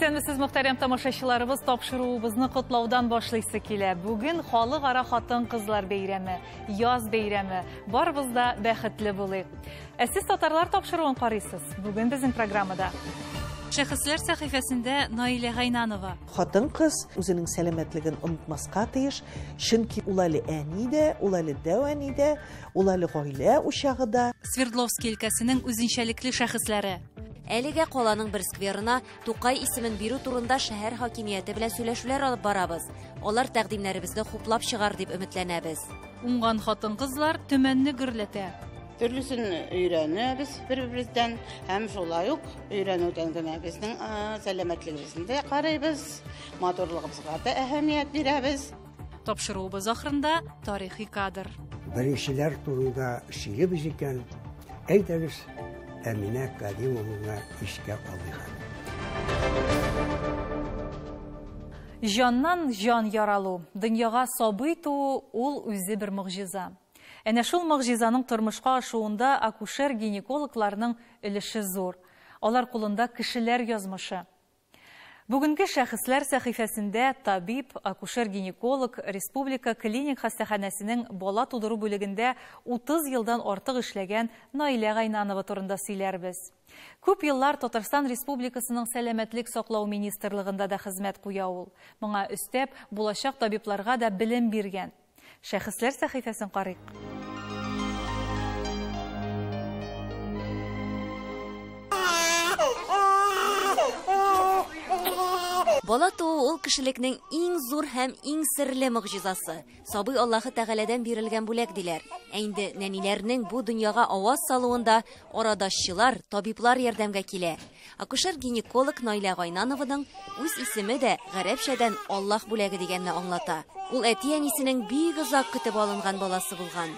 Исәнмесез, мөхтәрәм тамашачыларыбыз, тапшыруыбызны котлаудан башлыйсы килә. Бүген халыкара хатын-кызлар бәйрәме, яз бәйрәме. Барыбыз да бәхетле булыйк. Ә сез татарлар тапшыруын карыйсыз. Бүген безнең программада Шәхесләр сәхифәсендә Наилә Гайнанова. Хатын-кыз үзенең сәламәтлеген онытмаска тиеш, чөнки ул әле әни дә, ул әле дәү әни дә, ул әле гаилә учагы да. Свердловский өлкәсенең үзенчәлекле шәхесләре. Әлегә каланың бер скверына Тукай исемен бирү турында шәһәр хакимияте белән сөйләшүләр алып барабыз. Алар тәкъдимнәребезне хуплап чыгар дип өметләнәбез. Уңган хатын-кызлар Төмәнне гөрләтә. Төрлесен өйрәнәбез бер-беребездән һәм шулай ук өйрәнүдән генә безнең сәламәтлегебезне дә карыйбыз, матурлыгыбызга да әһәмият бирәбез. Тапшыруыбыз ахырында тарихи кадр. Беренчеләр турында сөйлибез икән, әйдәгез, Әминә Кадимованы искә алыйк әле. Җаннан җан яралу, дөньяга сабый туу ул үзе бер могҗиза. Әнә шул могҗизаның тормышка ашуында акушер-гинекологларның өлеше зур. Алар кулында кешеләр язмышы. Бүгенге шәхесләр сәхифәсендә табиб, акушер-гинеколог, республика клиник хастаханәсенең бала тудыру бүлегендә 30 елдан артык эшләгән Наилә Гайнанова турында сөйләрбез. Күп еллар Татарстан Республикасының Сәламәтлек саклау министрлыгында да хезмәт куя ул. Моңа өстәп, булачак табибларга да белем биргән. Шәхесләр сәхифәсен карыйк. Бала туу ул кешелекнең иң зур һәм иң серле могҗизасы. Сабый Аллаһы Тәгаләдән бирелгән бүләк диләр. Ә инде нәниләрнең бу дөньяга аваз салуында арадашчылар, табиблар ярдәмгә килә. Акушер-гинеколог Наилә Гайнанованың үз исеме дә гарәпчәдән Аллаһ бүләге дигәнне аңлата. Ул әти-әнисенең бик озак көтеп алынган баласы булган.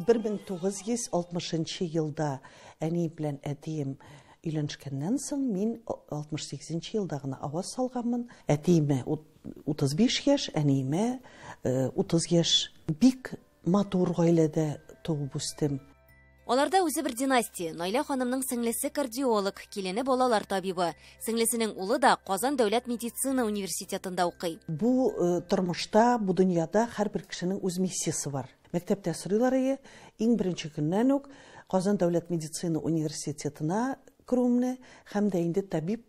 1960 нчы елда әни белән әтием өйләнешкәннән соң, мин 68 нче елда гына аваз салганмын. Әтиемә 35 яшь, әниемә 30 яшь. Бик матур гаиләдә туып үстем. Аларда үзе бер династия. Наилә ханымның сеңлесе кардиолог, килене балалар табибы. Сеңлесенең улы да Казан дәүләт медицина университетында укый. Бу тормышта, бу дөньяда һәрбер кешенең үз миссиясе бар. Мәктәптә сорыйлар ие, иң беренче көннән үк Казан дәүләт медицина университетына керүемне һәм дә инде табиб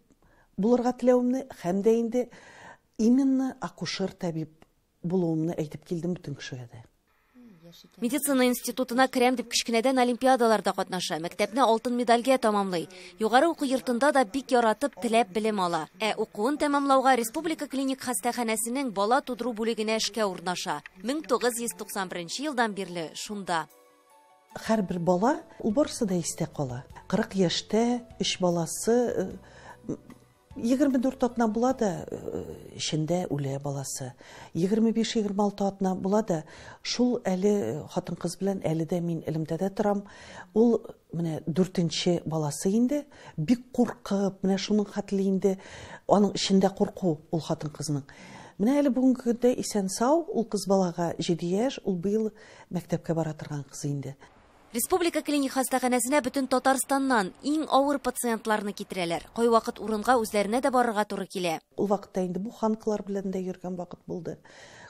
булырга теләвемне һәм дә инде именно акушер табиб булуымны әйтеп килдем бөтен кешегә дә. Медицина институтына керәм дип кечкенәдән олимпиадаларда катнаша, мәктәпне алтын медальгә тәмамлый. Югары уку йортында да бик яратып, теләп белем ала. Ә укуын тәмамлауга Республика клиник хастаханәсенең бала тудыру бүлегенә эшкә урнаша. 1991 елдан бирле шунда. Һәрбер бала, ул барысы да истә кала. 40 яшьтә өч баласы 24 атна була да, эчендә үлә баласы. 25-26 атна була да, шул әле хатын-кыз белән әле дә мин элемтәдә торам. Ул менә дүртенче баласы инде, бик куркып, менә шуның хәтле инде аның эчендә курку ул хатын-кызның. Менә әле бүгенге көндә исән-сау, ул кыз балага 7 яшь, ул быел мәктәпкә бара торган кыз инде. Республика клиник хастаханәсенә бөтен Татарстаннан иң авыр пациентларны китерәләр. Кайвакыт урынга үзләренә дә барырга туры килә. Ул вакытта инде буханкалар белән дә йөргән вакыт булды.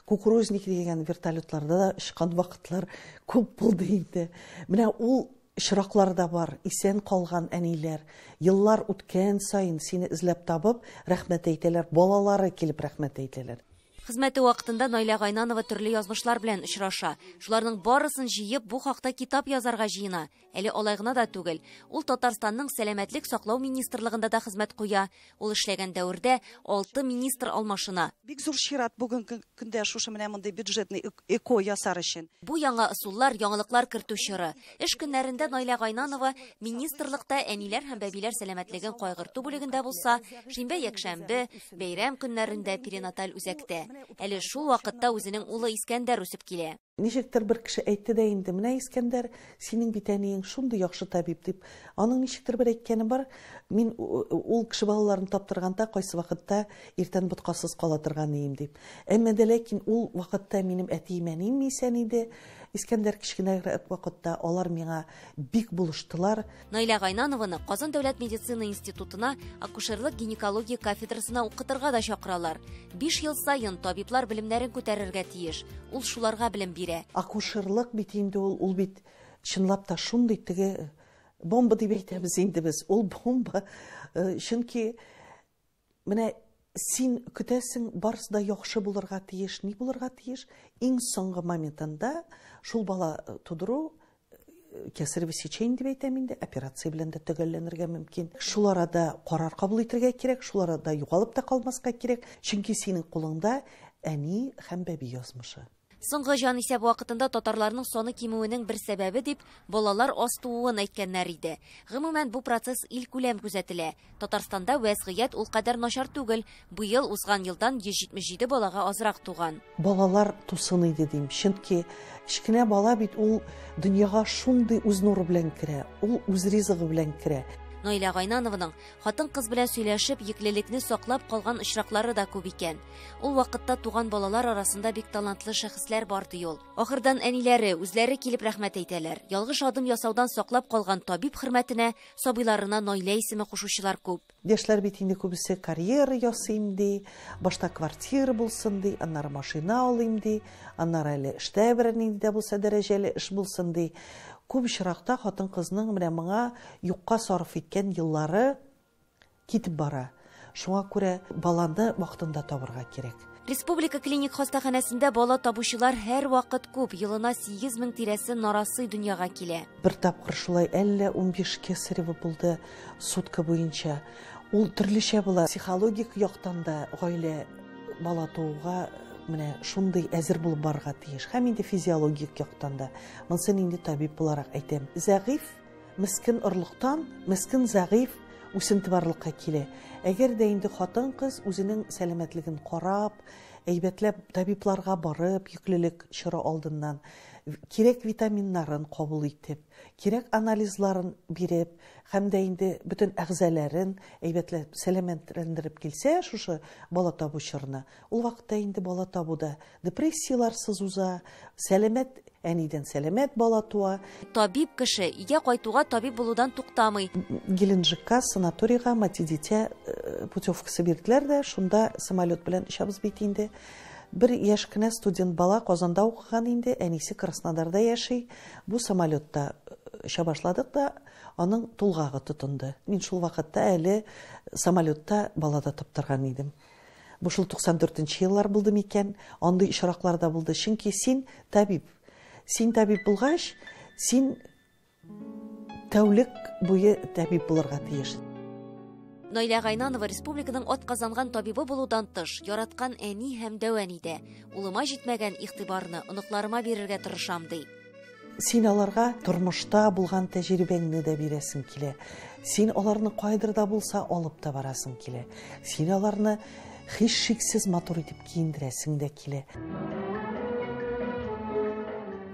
Кукурузник дигән вертолетларда да очкан вакытлар күп булды инде. Менә ул очраклар да бар, исән калган әниләр. Еллар үткән саен сине эзләп табып, рәхмәт әйтәләр, балалары килеп рәхмәт әйтәләр. Хезмәте вакытында Наилә Гайнанова төрле язмышлар белән очраша. Шуларның барысын җыеп, бу хакта китап язарга җыена. Әле алай гына да түгел. Ул Татарстанның Сәламәтлек саклау министрлыгында да хезмәт куя. Ул эшләгән дәвердә 6 министр алмашына. Бик зур чират бүгенге көндә шушы менә мондый бюджетный ЭКО ясар өчен. Бу яңа ысуллар, яңалыклар кертү чоры. Эш көннәрендә Наилә Гайнанова министрлыкта әниләр һәм бәбиләр сәламәтлеген кайгырту бүлегендә булса, шимбә-якшәмбе, бәйрәм көннәрендә перинаталь үзәктә. Әле шул вакытта үзенең улы Искәндәр үсеп килә. Ничектер бер кеше әйтте дә инде, менә Искәндәр, синең бит әниең шундый яхшы табиб дип. Аның ничектер бер әйткәне бар, мин ул кеше балаларын таптырганда кайсы вакытта иртән боткасыз кала торган идем дип. Әмма дә ләкин ул вакытта минем әтием, әнием исән иде. Искәндәр кечкенәрәк вакытта алар миңа бик булыштылар. Наилә Гайнанованы Казан дәүләт медицина институтына акушерлык-гинекология кафедрасына укытырга да чакыралар. 5 ел саен табиблар белемнәрен күтәрергә тиеш. Ул шуларга белем бирә. Акушерлык бит инде ул, ул бит чынлап та шундый теге бомба дип әйтәбез инде без. Ул бомба. Чөнки менә син көтәсең, барысы да яхшы булырга тиеш, ни булырга тиеш? Иң соңгы моментында шул бала тудыру, кесарево сечение дип әйтәм инде, операция белән дә төгәлләнергә мөмкин. Шул арада карар кабул итәргә кирәк, шул арада югалып та калмаска кирәк, чөнки синең кулыңда әни һәм бәби язмышы. Соңгы җанисәп вакытында татарларның саны кимүенең бер сәбәбе дип балалар аз тууын әйткәннәр иде. Гомумән, бу процесс илкүләм күзәтелә. Татарстанда вәзгыять ул кадәр начар түгел. Быел узган елдан 177 балага азрак туган. Балалар тусын иде дим, чөнки кечкенә бала бит ул дөньяга шундый үз нуры белән керә, ул үз ризыгы белән керә. Наилә Гайнанованың хатын-кыз белән сөйләшеп, йөклелекне саклап калган очраклары да күп икән. Ул вакытта туган балалар арасында бик талантлы шәхесләр бар ди ул. Ахырдан әниләре үзләре килеп рәхмәт әйтәләр. Ялгыш адым ясаудан саклап калган табиб хөрмәтенә сабыйларына Наилә исеме кушучылар күп. Яшьләр бит инде күбесе карьера ясыйм ди, башта квартира булсын ди, аннары машина алыйм ди, аннары әле эштә берәр нинди дә булса дәрәҗәле эш булсын ди. Күп очракта хатын-кызның менә моңа юкка сарыф иткән еллары китеп бара. Шуңа күрә баланы вакытында табырга кирәк. Республика клиник хастаханәсендә бала табучылар һәр вакыт күп, елына 8000 тирәсе нарасый дөньяга килә. Бер тапкыр шулай әллә 15 кесарево булды сутка буенча. Ул төрлечә була. Психологик яктан да гаилә бала тууга менә шундый әзер булып барырга тиеш. Һәм инде физиологик яктан да. Монысын инде табиб буларак әйтәм. Зәгыйф, мескен орлыктан, мескен зәгыйф үсенте барлыкка килә. Әгәр дә инде хатын-кыз үзенең сәламәтлеген карап, әйбәтләп табибларга барып, йөклелек чоры алдыннан кирәк витаминнарын кабул итеп, кирәк анализларын биреп, һәм дә инде бөтен әгъзаларын әйбәтләп сәламәтләндереп килсә, шушы бала табу чорына, ул вакытта инде бала табуда депрессияларсыз уза, сәламәт әнидән сәламәт бала туа. Табиб кеше өйгә кайтуга табиб булудан туктамый. Геленджикка, санаторийга мати-дитя путевкасы бирделәр дә, шунда самолет белән очабыз бит инде. Бер яшь кенә студент бала Казанда укыган инде, әнисе Краснодарда яши. Бу самолетта оча башладык та, аның тулгагы тотынды. Мин шул вакытта әле самолетта бала да топтырган идем. Бу шул туксан дүртенче еллар булды микән? Андый очраклар да булды. Чөнки син табиб. Син табиб булгач, син тәүлек буе табиб булырга тиеш. Наилә Гайнанова республиканың атказанган табибы булудан тыш, яраткан әни һәм дәү әни дә. Улыма җитмәгән игътибарны оныкларыма бирергә тырышам, ди. Син аларга тормышта булган тәҗрибәңне дә бирәсең килә. Син аларны кайдыр да булса алып та барасың килә. Син аларны һичшиксез матур итеп киендерәсең дә килә.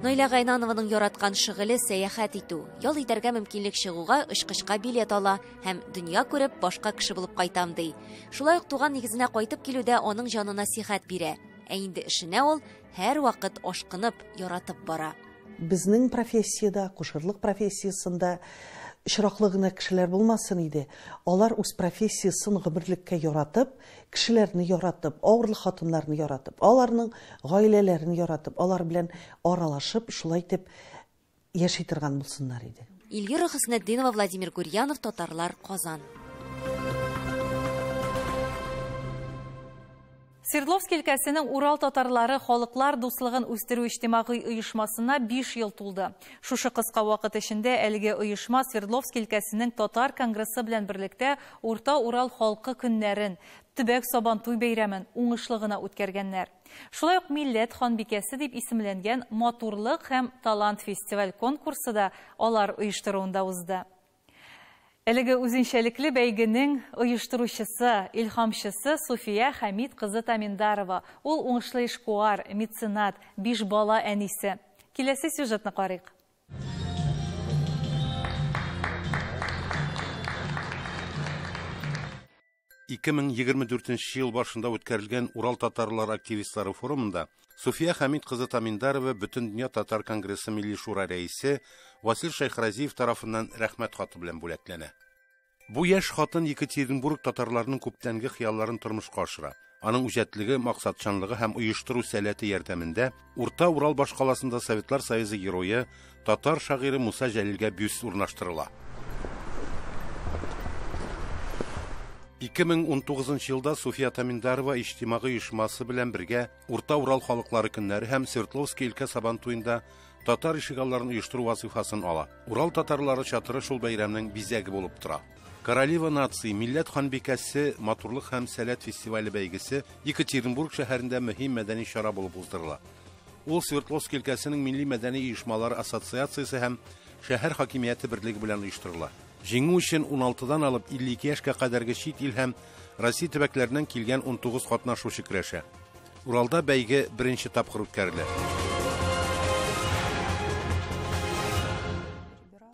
Наилә Гайнанованың яраткан шөгыле сәяхәт итү. Ял итәргә мөмкинлек чыгуга очкычка билет ала һәм дөнья күреп башка кеше булып кайтам ди. Шулай ук туган нигезенә кайтып килүдә аның җанына сихәт бирә. Ә инде эшенә ул һәр вакыт ашкынып, яратып бара. Безнең профессиядә, акушерлык профессиясендә очраклы гына кешеләр булмасын иде. Алар үз профессиясын гомерлеккә яратып, кешеләрне яратып, авырлы хатыннарны яратып, аларның гаиләләрен яратып, алар белән аралашып, шулай итеп яши торган булсыннар иде. Эльвира Хөснетдинова, Владимир Гурьянов, Татарлар, Казан. Свердловск өлкәсенең Урал татарлары халыклар дуслыгын үстерү иҗтимагый оешмасына 5 ел тулды. Шушы кыска вакыт эчендә әлеге оешма Свердловск өлкәсенең татар конгрессы белән берлектә Урта Урал халкы көннәрен, төбәк Сабантуй бәйрәмен уңышлы гына үткәргәннәр. Шулай ук Милләт ханбикәсе дип исемләнгән матурлык һәм талант фестиваль конкурсы да алар оештыруында узды. Әлеге үзенчәлекле бәйгенең оештыручысы, илһамчысы Суфия Хәмид кызы Таминдарова. Ул уңышлы эшкуар, меценат, 5 бала әнисе. Киләсе сюжетны карыйк. 2024 ел башында үткәрелгән Урал татарлар активистлары форумында Суфия Хәмид кызы Таминдарова Бөтендөнья татар конгрессы Милли шура рәисе Васил Шәйхразиев тарафыннан рәхмәт хаты белән бүләкләнә. Бу яшь хатын Екатеринбург татарларының күптәнге хыялларын тормышка ашыра. Аның үҗәтлеге, максатчанлыгы һәм оештыру сәләте ярдәмендә Урта Урал башкаласында Советлар Союзы герое, татар шагыйре Муса Җәлилгә бюст урнаштырыла. 2019 елда Суфия Таминдарова иҗтимагый оешмасы белән бергә Урта Урал халыклары көннәре һәм Свердловский өлкә Сабантуенда татар ишегалларын оештыру вазифасын ала. Урал татарлары чатыры шул бәйрәмнең бизәге булып тора. Королева нации, милләт ханбикәсе, матурлык һәм сәләт фестивале бәйгесе Екатеринбург шәһәрендә мөһим мәдәни чара булып уздырыла. Ул Свердловск өлкәсенең милли мәдәни оешмалары ассоциациясе һәм шәһәр хакимияте берлеге белән оештырыла. Җиңү өчен 16-дан алып 52 яшькә кадәрге чит ил һәм Россия төбәкләреннән килгән 19 катнашучы көрәшә. Уралда бәйге беренче тапкыр үткәрелә.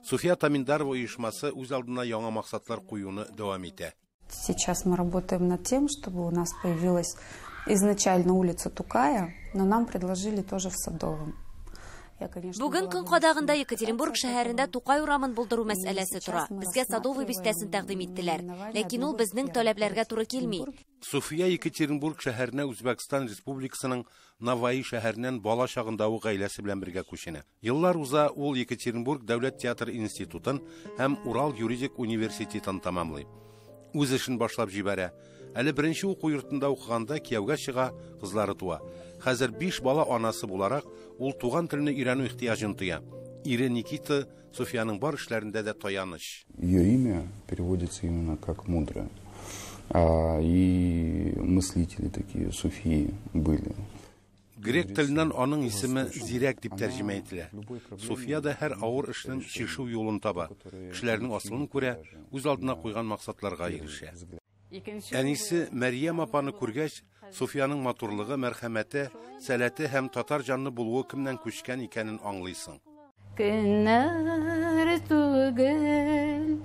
Суфия Таминдарова оешмасы үз алдына яңа максатлар куюны дәвам итә. Сейчас мы работаем над тем, чтобы у нас появилась изначально улица Тукая, но нам предложили тоже в Садовом. Бүген көн кадагында Екатеринбург шәһәрендә Тукай урамын булдыру мәсьәләсе тора. Безгә Садовый бистәсен тәкъдим иттеләр. Ләкин ул безнең таләпләргә туры килми. Суфия Екатеринбург шәһәренә Үзбәкстан Республикасының Наваи шәһәреннән бала чагында ук гаиләсе белән бергә күченә. Еллар уза, ул Екатеринбург дәүләт театр институтын һәм Урал юридик университетын тәмамлый. Үз эшен башлап җибәрә. Әле беренче уку йортында укыганда кияүгә чыга, кызлары туа. Хәзер 5 бала анасы буларак, ул туган телне өйрәнү ихтыяҗын тоя. Ире Никита Софияның бар эшләрендә дә таяныч. Ее имя переводится именно как мудрая. И мыслители такие, суфии были. Грек теленнән аның исеме Зирәк дип тәрҗемә ителә. Суфия да һәр авыр эшнең чишү юлын таба, кешеләрнең асылын күрә, үз алдына куйган максатларга ирешә. Әнисе Мәрьям апаны күргәч, Суфияның матурлыгы, мәрхәмәте, сәләте һәм татар җанлы булуы кемнән күчкән икәнен аңлыйсың. Көннәр түгел,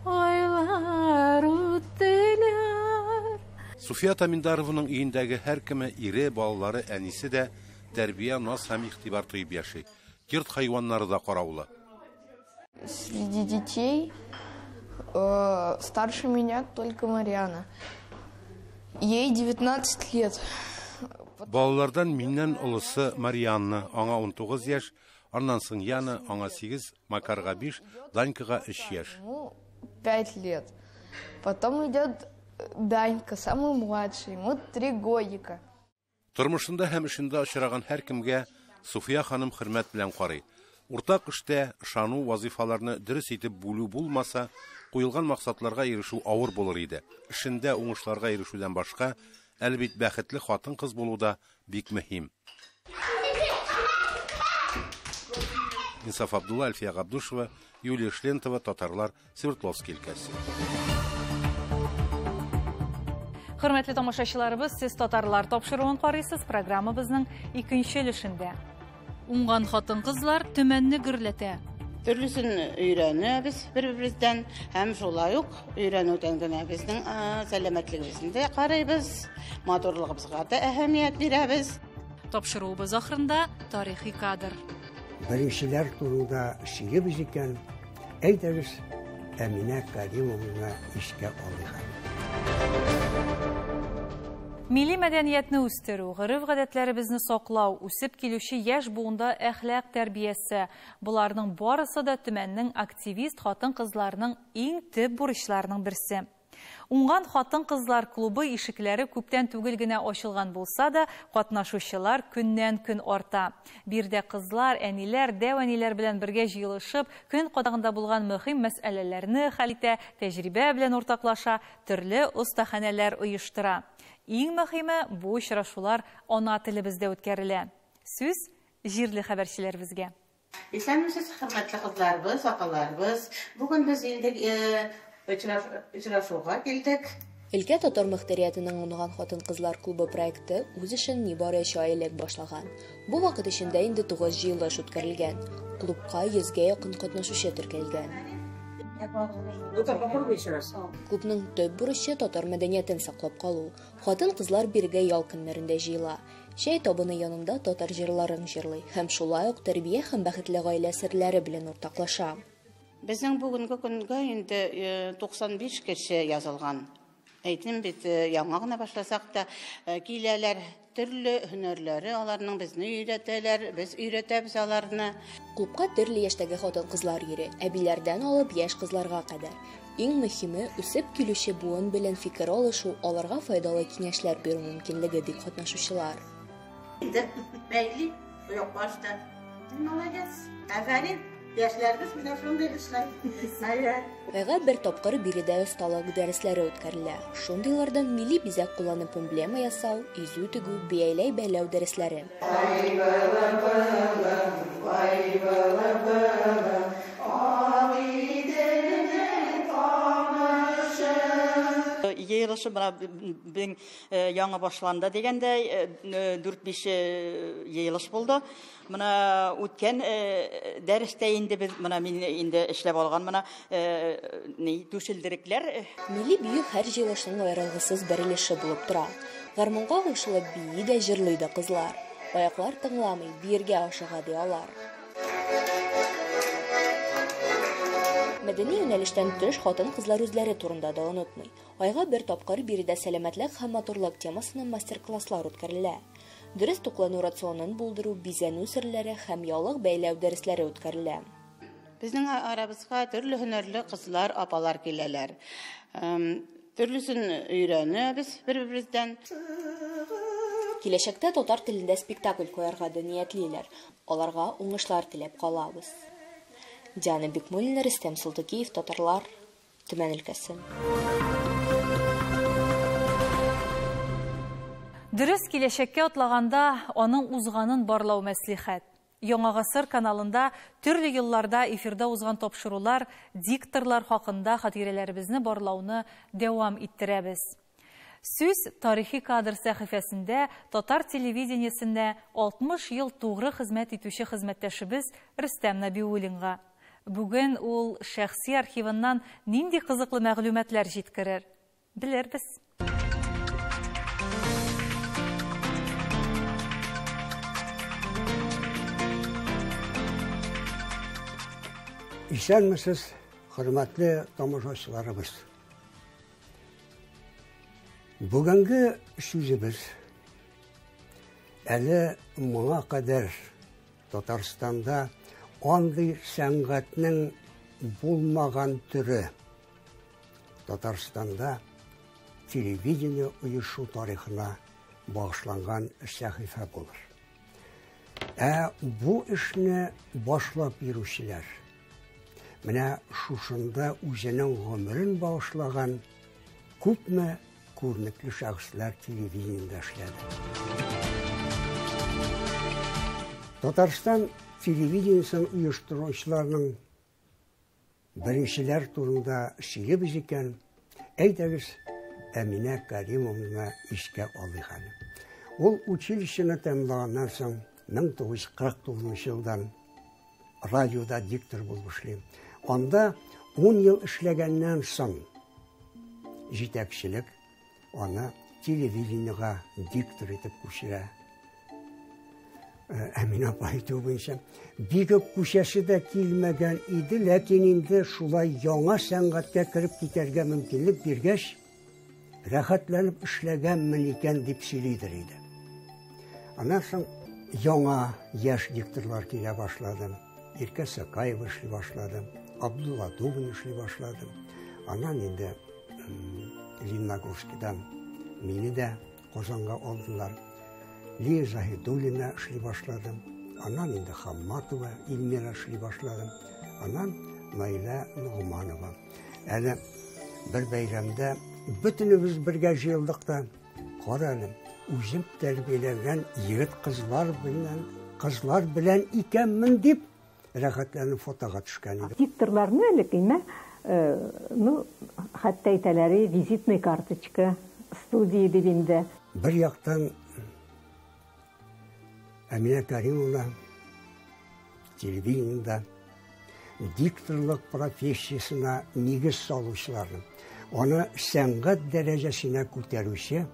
айлар үттеләр. Суфия Таминдарованың өендәге һәркеме, ире, балалары, әнисе дә тәрбия, наз һәм игътибар тоеп яши. Йорт хайваннары да караулы. Среди детей старше меня только Марьяна. Ей 19 лет. Балалардан миннән олысы Марьяна, аңа 19 яшь, аннан соң Яна, аңа 8, Макарга 5, Данькага 3 яшь. Ему 5 лет. Потом идет Данька, самый младший, ему 3 годика. Тормышында һәм эшендә очраган һәркемгә Суфия ханым хөрмәт белән карый. Уртак эштә ышану, вазифаларны дөрес итеп бүлү булмаса, куелган максатларга ирешү авыр булыр иде. Эшендә уңышларга ирешүдән башка, әле бит бәхетле хатын-кыз булу да бик мөһим. Инсаф Абдулла, Альфия Габдушева, Юлия Шлентова, Татарлар, Свердловский өлкәсе. Хөрмәтле тамашачыларыбыз, сез Татарлар тапшыруын карыйсыз, программабызның икенче өлешендә. Уңган хатын-кызлар Төмәнне гөрләтә. Төрлесен өйрәнәбез бер-беребездән һәм шулай ук өйрәнүдән генә безнең сәламәтлегебезне дә карыйбыз, матурлыгыбызга да әһәмият бирәбез. Тапшыруыбыз ахырында тарихи кадр. Беренчеләр турында сөйлибез икән, әйдәгез Әминә Каримовна искә алыйк. Милли мәдәниятне үстерү, гореф-гадәтләребезне саклау, үсеп килүче яшь буында әхлак тәрбиясе. Буларның барысы да Төмәннең активист хатын-кызларының иң төп бурычларының берсе. Уңган хатын-кызлар клубы ишекләре күптән түгел генә ачылган булса да, катнашучылар көннән-көн арта. Биредә кызлар, әниләр, дәү әниләр белән бергә җыелышып, көн кадагында булган мөһим мәсьәләләрне хәл итә, тәҗрибә белән уртаклаша, төрле остаханәләр оештыра. Иң мөһиме, бу очрашулар ана телебездә үткәрелә. Сүз җирле хәбәрчеләребезгә. Исәнмесез, хөрмәтле кызларыбыз, апаларыбыз. Бүген без инде очрашуга килдек. Өлкә татар мөхтәриятенең Уңган хатын-кызлар клубы проекты үз эшен нибары 3 ай элек башлаган. Бу вакыт эчендә инде 9 җыелыш үткәрелгән. Клубка 100гә якын катнашучы теркәлгән. Ну-ка, попробуй еще раз. Клубның төп бурычы татар мәдәниятен саклап калу. Хатын-кызлар бирегә ял көннәрендә җыела. Чәй табыны янында татар җырларын җырлый һәм шулай ук тәрбия һәм бәхетле гаилә серләре белән уртаклаша. Безнең бүгенге көнгә инде 95 кеше язылган. Әйтем бит, яңа гына башласак та киләләр, төрле һөнәрләре аларның, безне өйрәтәләр, без өйрәтәбез аларны. Клубка төрле яшьтәге хатын-кызлар йөри, әбиләрдән алып яшь кызларга кадәр. Иң мөһиме, үсеп килүче буын белән фикер алышу, аларга файдалы киңәшләр бирү мөмкинлеге, ди катнашучылар. Инде бәйли, оекбаш та. Молодец, афәрин. Яшьләребез менә шундый эшләр. Айга бер тапкыр биредә осталык дәресләре үткәрелә. Шундыйлардан милли бизәк кулланып эмблема ясау, изү тегү, бияләй бәйләү дәресләре. Йыелышы менә безнең яңа башланды дигәндәй, 4-5 йыелыш булды. Менә үткән дәрестә инде без, менә мин инде эшләп алган менә ни түшелдерекләр. Милли бию һәр җыелышның аерылгысыз бер өлеше булып тора. Гармунга кушылып бии дә, җырлый да кызлар. Аяклар тыңламый, биергә ашыга, ди алар. Мәдәни юнәлештән тыш хатын-кызлар үзләре турында да онытмый. Айга бер тапкыр биредә сәламәтлек һәм матурлык темасына мастер-класслар үткәрелә. Дөрес туклану рационын булдыру, бизәнү серләре һәм яулык бәйләү дәресләре үткәрелә. Безнең арабызга төрле һөнәрле кызлар, апалар киләләр. Төрлесен өйрәнәбез бер-беребездән. Киләчәктә татар телендә спектакль куярга да ниятлиләр. Аларга уңышлар теләп калабыз. Диана Бикмуллина, Рөстәм Султыкиев, Татарлар, Төмән өлкәсе. Дөрес киләчәккә атлаганда аның узганын барлау мәслихәт. Яңа гасыр каналында төрле елларда эфирда узган тапшырулар, дикторлар хакында хатирәләребезне барлауны дәвам иттерәбез. Сүз тарихи кадр сәхифәсендә татар телевидениесендә 60 ел тугры хезмәт итүче хезмәттәшебез Рөстәм Нәбиуллинга. Бүген ул шәхси архивыннан нинди кызыклы мәгълүматлар җиткерер? Белербез. Исәнмесез, хөрмәтле тамашачыларыбыз. Бүгенге сүзебез әле моңа кадәр Татарстанда андый сәнгатьнең булмаган төре. Татарстанда телевидение оешу тарихына багышланган сәхифә булыр. Ә бу эшне башлап йөрүчеләр менә шушында үзенең гомерен багышлаган күпме күренекле шәхесләр телевидениедә эшләде. Татарстан телевидениесен оештыручыларның беренчеләр турында сөйлибез икән, әйдәгез Әминә Каримовнаны искә алыйк әле. Ул училищены тәмамлаганнан соң 1949 елдан радиода диктор булып эшли. Анда 10 ел эшләгәннән соң җитәкчелек аны телевидениега диктор итеп күчерә. Әминә апа әйтүе буенча, бик үк күчәсе дә килмәгән иде, ләкин инде шулай яңа сәнгатькә кереп китәргә мөмкинлек биргәч, рәхәтләнеп эшләгәнмен икән дип сөйлидер иде. Аннан соң яңа яшь дикторлар килә башлады. Иркә Сакаева эшли башлады, Абдулла Дубин эшли башлады. Аннан инде Лениногорскидан мине дә Казанга алдылар. Лия Заһидуллина эшли башлады. Аннан инде Хамматова Эльмира эшли башлады. Аннан Наилә Ногманова. Әле бер бәйрәмдә бөтенебез бергә җыелдык та, кара әле, үзем тәрбияләгән егет кызлар белән икәнмен дип рәхәтләнеп фотога төшкән идем. Дикторларны элек имә, ну, хәтта әйтәләре визитный карточка студия дип инде. Бер яктан Әминә Каримовна телевидениедә дикторлык профессиясенә нигез салучыларның, аны сәнгать дәрәҗәсенә күтәрүче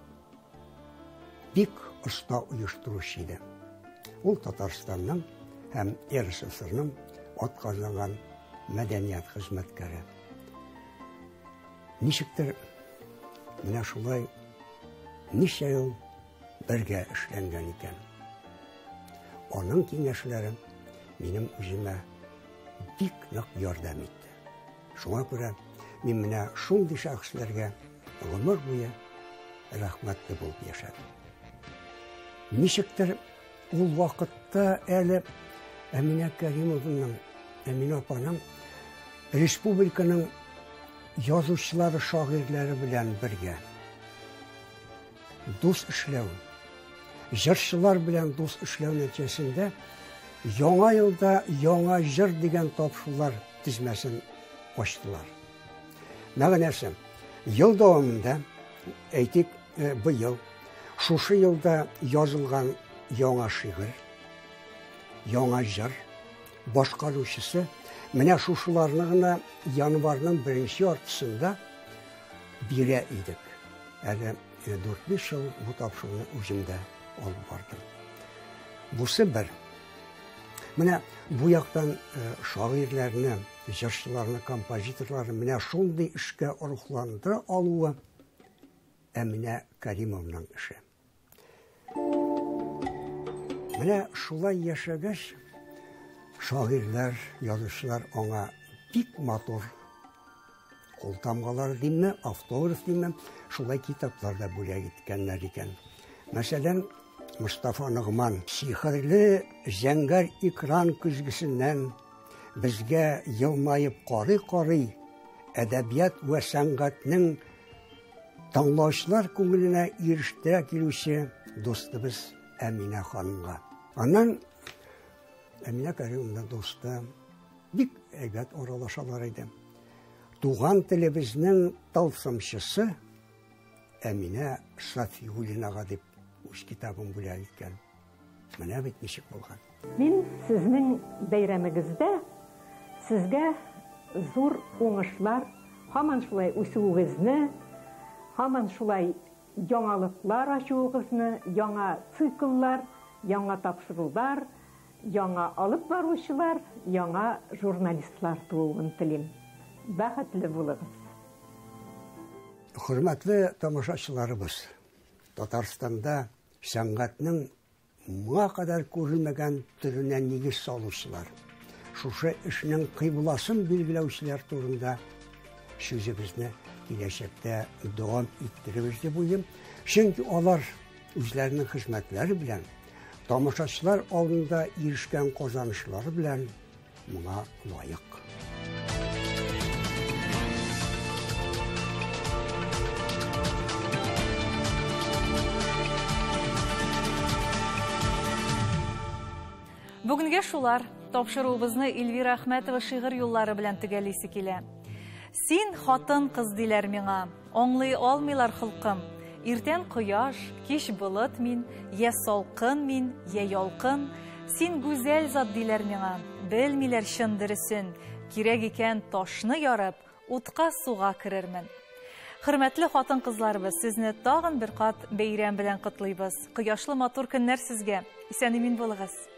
бик оста оештыручы иде. Ул Татарстанның һәм РСФСРның атказанган мәдәният хезмәткәре. Ничектер менә шулай ничә ел бергә эшләнгән икән. Аның киңәшләре минем үземә бик нык ярдәм итте. Шуңа күрә мин менә шундый шәхесләргә гомер буе рәхмәтле булып яшәдем. Ничектер ул вакытта әле Әминә Кәримованың, Әминә апаның республиканың язучылары, шагыйрьләре белән бергә дус эшләү, җырчылар белән дус эшләү нәтиҗәсендә Яңа елда яңа җыр дигән тапшырулар тезмәсен ачтылар. Мәгънәсе, ел дәвамында, әйтик, э, быел шушы елда язылган яңа шигырь, яңа җыр башкаручысы менә шушыларны гына январның беренче яртысында бирә идек. Әле 4-5 ел бу тапшыруны үзем дә алып бардым. Бусы бер. Менә бу яктан шагыйрьләрне, җырчыларны, композиторларны менә шундый эшкә рухландыра алуы Әминә Каримовның эше. Менә шулай яшәгәч, шагыйрьләр, язучылар аңа бик матур кул тамгалары димме, автограф димме, шулай китаплар да бүләк иткәннәр икән. Мәсәлән, Мостафа Ногман сихерле зәңгәр экран көзгесеннән безгә елмаеп карый-карый әдәбият вә сәнгатьнең тыңлаучылар күңеленә ирештерә килүче дустыбыз Әминә ханымга. Аннан Әминә Кәримовна дусты бик әйбәт аралашалар иде. Туган телебезнең тылсымчысы Әминә Сафиуллинага дип үз китабын бүләк иткән. Менә бит ничек булган. Мин сезнең бәйрәмегездә сезгә зур уңышлар, һаман шулай үсүегезне, һаман шулай яңалыклар ачуыгызны, яңа цикллар, яңа тапшырулар, яңа алып баручылар, яңа журналистлар тууын телим. Бәхетле булыгыз! Хөрмәтле тамашачыларыбыз, Татарстанда сәнгатьнең моңа кадәр күрелмәгән төренә нигез салучылар, шушы эшнең кыйбласын билгеләүчеләр турында сүзебезне киләчәктә дәвам иттеребез дип уйлыйм. Чөнки алар үзләренең хезмәтләре белән, тамашачылар алдында ирешкән казанышлары белән моңа лаек. Бүгенгә шулар. Тапшыруыбызны Эльвира Әхмәтова шигырь юллары белән төгәллисе килә. Син хатын-кыз диләр миңа, аңлый алмыйлар холкым. Иртән кояш, кич болыт мин, я салкын мин, я ялкын. Син гүзәл зат диләр миңа, белмиләр чын дөресен. Кирәк икән ташны ярып, утка суга керермен. Хөрмәтле хатын-кызларыбыз, сезне тагын бер кат бәйрәм белән котлыйбыз. Кояшлы матур көннәр сезгә. Исән-имин булыгыз.